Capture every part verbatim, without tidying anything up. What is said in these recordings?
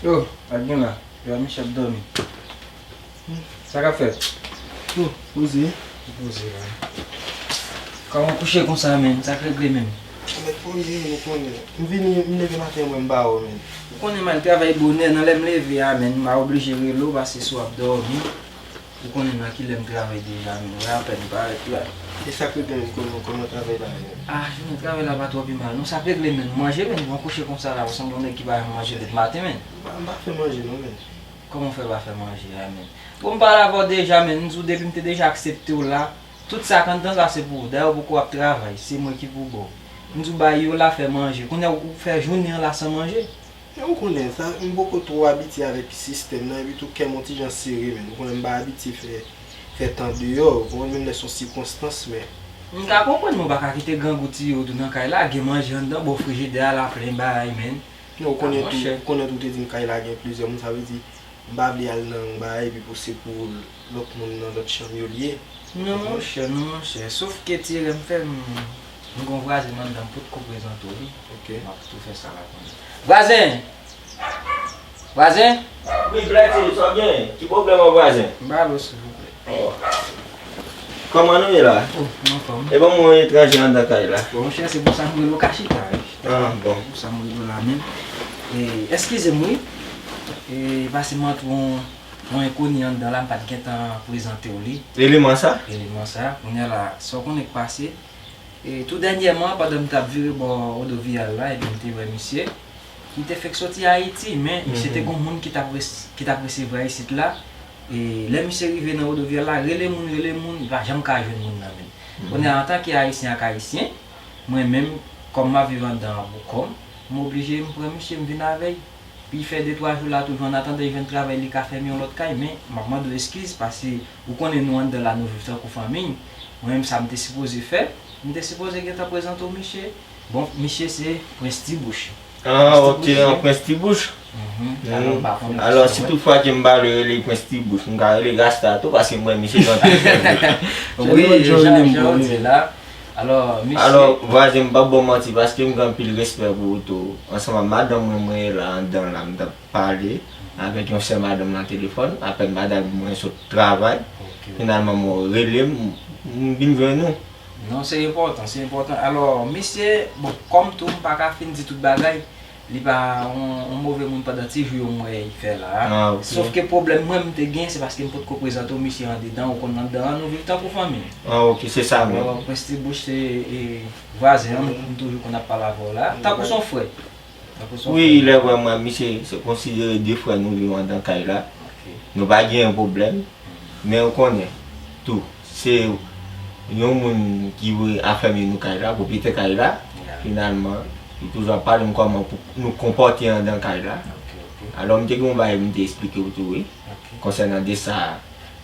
Yo, pa t gen la. Yo, misye ap dòmi. Sa k ap fèt? Yo, poze. Poze la. Kòman w kouche konsa, menn? Sa k regle, menn? Mèt poze, nou konnen. M vini, m leve maten, mwen, m ba w, menn. Ou konnen m al travay bonè, nan lè m leve a, menn, m a oblije rele w, paske si w ap dòmi. Ou konnen nan ki lè m travay deja, menn. Wè apèn m parèt la. E sa k regle, menn, kòman, kòman travay la ye? Ah, jounen travay la pa twò pi mal. Non, sa k regle, menn. Manje, menn, bon kouche konsa la, ou sanble yon nèg ki pa janm manje depi maten, menn. M pa, m pa fè manje, non, menn. Kòman w fè pa fè manje a, menn? Bon, m pale avè w deja, menn. M di w depi m te deja aksepte w la, tout sa k anndan sa se pou ou. Dayè, ou poko ap travay. Se mwen ki pou ba w. M di w bay yo la, fè manje. Kounye a ou fè jounen an la san manje. Men ou konnen sa, m poko twò abitye avèk sistèm nan, epi tou kè m yon ti jan sere, menn. Ou konnen m pa abitye fè, fè tan deyò, ou konprann, menm lè se yon sikonstans, men. M ka konprann, men w pa ka kite grangou tiye w tou nan kay la, gen manje anndan, bò frijidè a la plen bagay, menn. Non, ou konnen tou, ou konnen tou, ou te di m kay la gen plizyè moun, sa vle di, m pa vle al nan yon bagay, epi pou se pou lòt moun nan lòt chanm yo l ye. Non, monchè, non, monchè. Sof ke ti erè m fè, m, m gon vwazen m anndan, m potko prezante w li. Ok. M ap tou fè sa la kounye a. Vwazen! Vwazen! Wi, Black T, sa w gen? Ki pwoblèm an, vwazen? M ba l ou, silvouplè. Oh. Kòman nou ye la? Oh, m anfòm. E ban m yon etranje anndan kay la. Bon, monchè, se pou sa m rele w ka chita, wi. Ah, bon. Se pou sa m rele w la menm. E, eskize m, wi. E, pase m antre yon, yon enkoni anndan la, m pa t gentan prezante w li. Eleman sa? Eleman sa. Kounye a la, sa w konnen k pase. E, tou dènyèman, pandan m t ap vire bò Rodovial la, epi m te wè misye. Li te fèk soti Ayiti, men misye te gon moun ki t ap res-, ki t ap resevwa isit la. E lè misye rive nan Rodovial la, rele moun, rele moun, li pa janm ka jwenn moun nan menm. Kounye a, antanke Ayisyen ak Ayisyen, mwen menm, kòm m ap viv anndan an pou kò m, m oblije m pran misye, m vin avè l. Pi fè de twa jou la, toujou an atandan l jwenn travay, li ka fèmen yon lòt kay, men m ap mande w eskiz, paske ou konnen nou anndan la, nou viv tankou fanmi. Mwen menm, sa m te sipoze fè, m te sipoze gentan prezante w misye. Bon, misye se Prince T Bouch. Ah, ok, an Prince T Bouch. Mhm. Alò, m pa konnen. Alò, si toutfwa ke m pa vle rele Prince T Bouch, m ka rele Rasta tou, paske m wè misye nan tou. Wi, jan, jan w di la. Alò, misye. Alò, vwazen, m p ap ba w manti, paske m gen anpil respè pou ou tou. Ansanm ak madanm mwen, mwen la, anndan la, m t ap pale avèk yon sè madanm nan telefòn, apèn madanm mwen sot travay. Ok. Finalman, mwen rele m, m vin jwenn ou. Non, se enpòtan, se enpòtan. Alò, misye, bon, kòm tou, m pa ka fin di tout bagay, li pa yon, yon move moun pandan ti jou yo m wè l fè la a. Ah, ok. Sòf ke pwoblèm mwen m te gen, se paske m potko prezante w misye andedan, ou konn anndan an, nou viv tankou fanmi. Ah, ok, se sa menm. Alò, Prince T Bouch se, e, vwazen an, m toujou konn ap pale avè w la. Tankou se yon frè. Wi, lè w wè mwen, misye se konsidere de frè nou viv anndan kay la. Ok. Nou pa genyen pwoblèm. Men ou konnen, tou, se yon moun ki vle afèmen nou kay la, pwopriyetè kay la. Yeah. Finalman, li toujou ap pale m kòman pou nou konpòte anndan kay la. Ok, ok. Alò, m te gen yon bagay m te esplike w tou, wi. Ok. Konsènan de sa,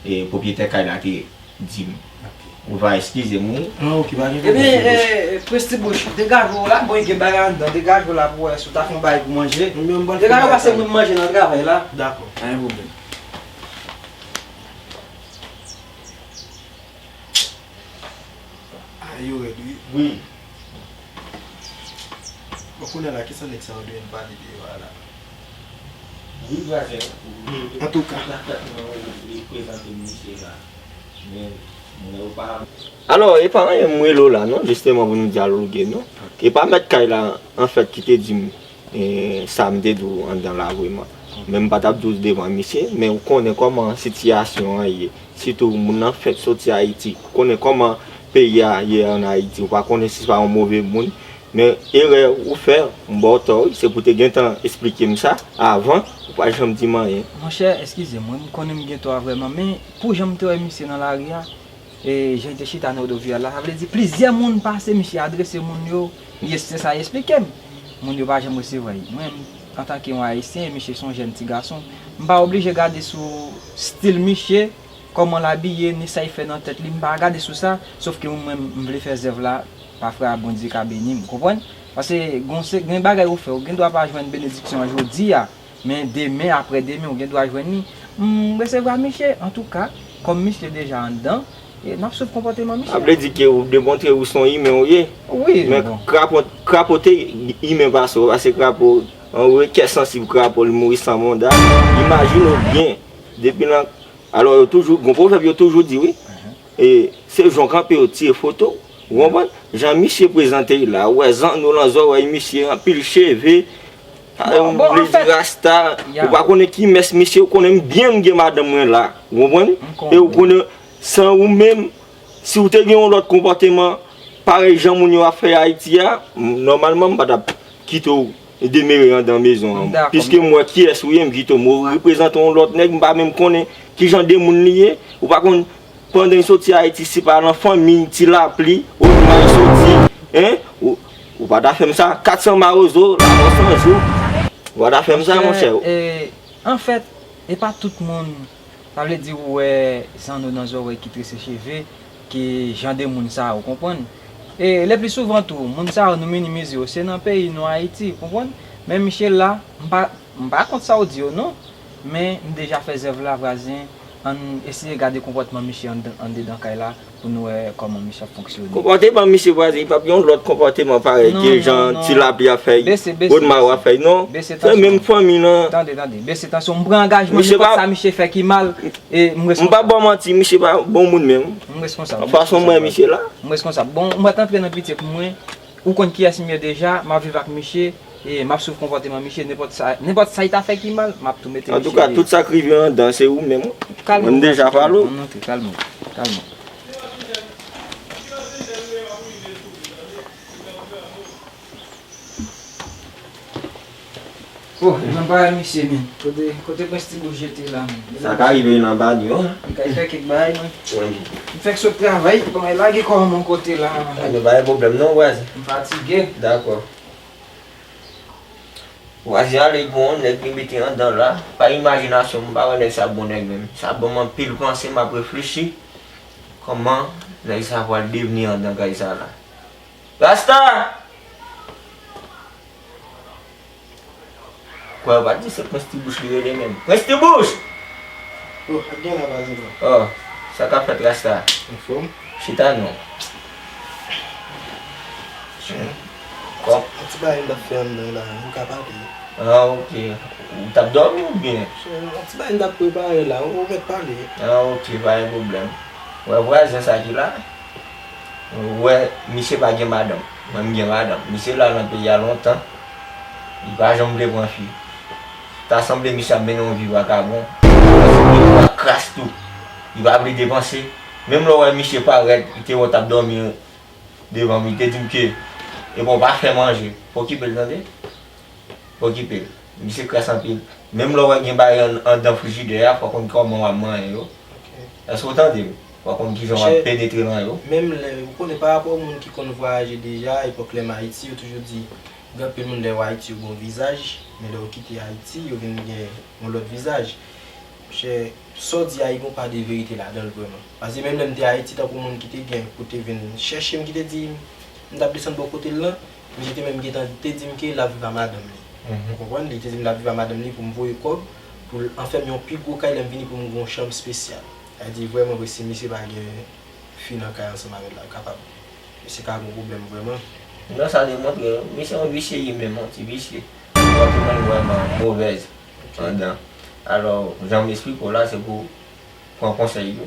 e, pwopriyetè kay la te di m. Ok. Ou va eskize m, wi. Ah, ok, pa gen pwoblèm. Ebyen, e, Prince T Bouch, degaje w la, bon, gen bagay anndan, degaje w la pou wè si w ta fè yon bagay pou manje. Degaje w, pase moun manje nan travay la. Dakò. Pa gen pwoblèm. Ah, yo rèd, wi. Wi. Bon, kounye a la, kisa nèg sa yo dwe n pale de yo a la? Wi, vwazen. Antouka. Li prezante misye la. Men, moun yo pa. Alò, e pa anyen m rele w la, non, jisteman pou nou dyaloge, non. Ok. E pa mèt kay la, anfèt, ki te di m, e, sa m te di w anndan la, vrèman. Ok. Men m pa t ap di w devan misye, men ou konnen kòman sitiyasyon an ye. Sitou moun nan fèk soti Ayiti. Ou konnen kòman peyi a ye ann Ayiti. Ou pa konnen si se pa yon move moun. Men erè ou fè, m ba w tò, wi. Se pou w te gentan esplike m sa avan, ou pa janm di m anyen. Monchè, eskize m, wi, m konnen m gen tò a vrèman, men pou jan m te wè misye nan lari a, e jan l te chita nan Rodovial la, sa vle di plizyè moun pase, misye adrese moun yo, li es-, se sa l esplike m. Moun yo pa janm resevwa l. Mwen, antanke yon Ayisyen, misye se yon jèn ti gason, m pa oblije gade sou stil misye, kòman l abiye, ni sa l fè nan tèt li, m pa gade sou sa, sòf ke mwen, m vle fè zèv la, pafwa Bondye ka beni m, konprann? Paske gon se, gen bagay ou fè, ou gen dwa pa jwenn benediksyon an jodi a, men demen, aprè demen, ou gen dwa jwenn li. M resevwa misye, antouka, kòm misye deja anndan, e n ap swiv konpòteman misye. Sa vle di ke ou demontre ou se yon imen ou ye. Wi, men bon. Krapo-, krapo te imen pase w, paske krapo Anwey, kè sansib krapo, li mouri san manda. Imajine w byen, depi nan, alò, yo toujou, gon pwovèb yo toujou di, wi. E, se jan w kanpe yo tire foto w, ou konprann? Jan misye prezante l la, ou wè zanno nan zòrèy misye, anpil cheve, sa, bon, bon, vle di rasta, ou pa konnen ki mès misye, ou konnen m byen m gen madanm mwen la, ou konprann? E ou konnen, san ou menm, si w te gen yon lòt konpòteman, parèy jan moun yo ap fè Ayiti a, m- nòmalman m pa t ap kite w demere anndan mezon an. Piske m wè kiyès ou ye, m kite w. M reprezante yon lòt nèg, m pa menm konnen ki jan de moun li ye. Ou pa konn, pandan l soti Ayiti, se pa nan fanmi, Ti Lapli, Odma l soti, en? Ou, ou pa ta fè m sa. Kat san mawozo, lamò san jou. Ou pa ta fè m sa, monchè. Anfèt, e pa tout moun Sa vle di ou wè zanno nan zòrèy ki trese cheve, ki jan de moun sa a, ou konprann? E le pli souvan tou, moun sa yo nou minimize yo, se nan peyi nou Ayiti, ou konprann? Men misye la, m pa, m pa kont sa w di yo non, men m deja fè zèv la vwazen, ann eseye gade konpòtman misye anndan, andedan kay la, pou nou wè kòman misye ap fonksyone. Konpòteman misye vwazen, li p ap gen yon lòt konpòteman parèy ke jan Ti Lapli ap fè, Odma w ap fè, non. Se menm fanmi nan. Tande, tande, bese tansyon. M pran angajman, nenpòt sa misye fè ki mal, e m responsab. M pa ba w manti, misye pa bon moun menm. M responsab. Fason m wè misye la. M responsab. Bon, m mèt antre nan piti pou mwen. Ou konn kiyès m ye deja, m ap viv ak misye, e m ap swiv konpòteman misye, nenpòt sa, nenpòt sa li ta fè ki mal, m ap tou mete misye deyò. Antouka, tout sa k rive anndan, se ou menm. Kalme w, m deja pale w. Ann antre, kalme w, kalme w. Oh, nan bagay misye, men. Kote, kote Prince T Bouch jete la, men. Sa ka rive nan banyo, en. M kay fè kèk bagay, mwen. M fèk sot travay, bon, e lage kò m yon kote la. Ah, nou pa gen pwoblèm non, vwazen. M fatige. Dakò. Vwazen ale gon nèg li mete anndan la. Pa imajinasyon m, m pa wè nèg sa bon nèg menm. Sa ban m anpil panse, m ap reflechi kòman nèg sa pral devni anndan kay sa la. Rasta! Kwè yo pa di se Prince T Bouch li rele menm. Prince T Bouch! Oh, ak gen la, vwazen. Oh, sa k ap fèt, Rasta? Anfòm? Chita non. Kòm? Yon ti bagay m t ap fè anndan la, ou ka pale. Ah, ok. Ou t ap dòmi oubyen? Yon ti bagay m t ap prepare la, ou mèt pale. Ah, ok, pa gen pwoblèm. Wè vwazen sa ki la? Ou wè, misye pa gen madanm. Mwen, m gen madanm. Misye la nan peyi a lontan. Li pa janm vle pran fi. Ta sanble misye ap mennen yon vi vakabon. Li pa kras tou. Li pa vle depanse. Menm lè w wè misye parèt, li te wè w t ap dòmi devan m, li te di m ke, ebyen, w pa fè manje. Pa okipe l, tande? Pa okipe l. Misye kras anpil. Menm lè w wè gen bagay an- anndan frijidè a, fò w konn kòman w ap manyen yo. Ok. Èske w tande m? Fò w konn kijan w ap penetre nan yo. Menm lè, ou konnen, pa rapò moun ki konn vwayaje deja, epòk lè m Ayiti, yo toujou di, gen anpil moun lè yo Ayiti, yo gen yon vizaj, men lè yo kite Ayiti, yo vin gen yon lòt vizaj. Monchè, sa w di a, li gen yon pa de verite ladan l vrèman. Paske menm lè m te Ayiti, tankou moun ki te gen, pou te vin chèche m, ki te di m, m t ap desann bò kote l lan, misye te menm gentan te di m ke l ap viv a madanm li. Mhm. Ou konprann? Li te di m l ap viv a madanm li pou m voye kòb, pou l an fè m yon pi gwo kay lè m vini pou m gen yon chanm espesyal. Sa vle di, vrèman vre, si misye pa gen fi nan kay ansanm avè l la, l kapab. Misye ka gen yon pwoblèm vrèman. Non, sa demontre, misye yon visye li menm, yon ti visye. Konpòteman l vrèman movèz anndan. Alò, jan m esplike w la, se pou pran konsèy yo.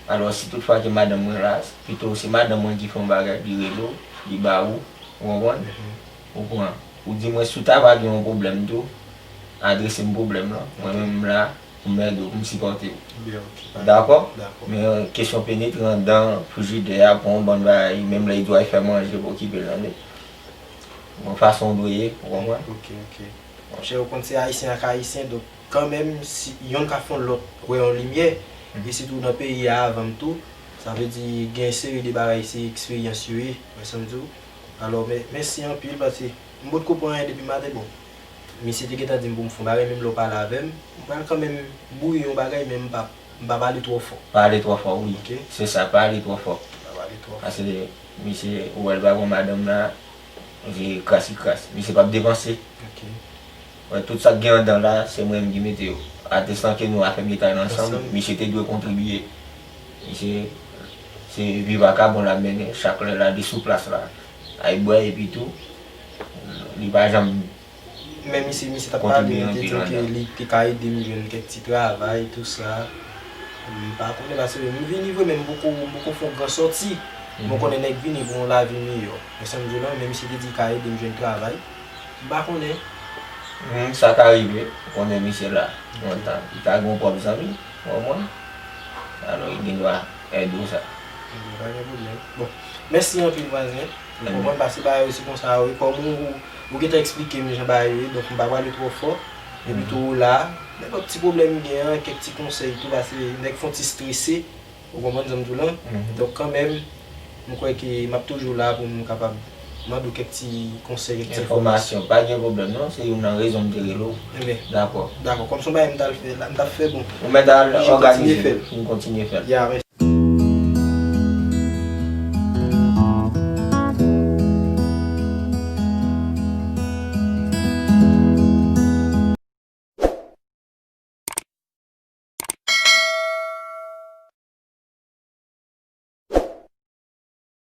Alò, si toutfwa ke madanm mwen la, pito se madanm mwen ki fè yon bagay, li rele w, li ba ou, ou konprann? Mhm. Ou pran. Ou di mwen si w ta va gen yon pwoblèm tou, adrese m pwoblèm lan. Mwen menm m la pou m ede w, pou m sipòte w. Byen, ok. Dakò? Dakò. Men kesyon penetre anndan frijidè a, pran yon bann bagay, menm lè li di w al fè manje, pa okipe l, tande? Yon fason w dwe ye, ou konprann? Ok, ok. Monchè, ou konn se Ayisyen ak Ayisyen, donk, kanmenm, si yonn ka fè yon lòt wè yon limyè, mhm, e sitou nan peyi a avan m tou, sa vle di gen seri de bagay, se eksperyans yo ye, wè sa m di w. Alò, mè- mèsi anpil, paske m potko pran anyen depi maten, bon, misye te gentan di m pou m fè yon bagay, menm lè w pale avè m, m pral kanmenm bouyi yon bagay, men m pa, m pa pale twò fò. Pa pale twò fò, wi. Ok. Se sa, pa pale twò fò. Pa pale twò fò. Paske misye, ou wè l pa pran madanm la, Misye kras, li kras. Misye p ap depanse. Ok. Wè, tout sa k gen anndan la, se mwen menm ki mete yo. Atestan ke nou afèbli kay la ansanm, ansanm, misye te dwe kontribye. Misye, se vi vakabon l ap mennen, chak lè l ale sou plas la, al bwè, epi tou, li pa janm Men misye, misye t ap pale, li te di m ke li te ka ede m jwenn kèk ti travay, tou sa. M pa konnen, paske m vini vre, men m poko, m poko fè yon gran sòti. Mwen konnen nèg vini pou yon lavi miyò. Men sa m di w lan, men misye te di li ka ede m jwenn travay. M pa konnen. Hmm, sa ka rive, ou konnen misye la. Yon tan, li ka gen yon pwòp zanmi, ou konprann? Alò, li gen dwa ede w sa. Pa gen pwoblèm. Bon, mèsi anpil, vwazen. Ou konprann, paske bagay yo se konsa yo ye. Kòm ou, ou gentan eksplike m jan bagay yo ye, donk m pa prale twò fò. Epi tou ou la, nenpòt ti pwoblèm m gen an, kèk ti konsèy tou, paske nèg fè yon ti strese, ou konprann sa m di w lan? Donk kanmenm, m kwè ke m ap toujou la pou m kapab mande w kèk ti konsèy, kèk ti enfòmasyon. Pa gen pwoblèm non, se youn nan rezon m te rele w. Dakò. Dakò, kòm se yon bagay m t al fè la, m t ap fè, bon. Ou mèt al òganize, m kontinye fè l.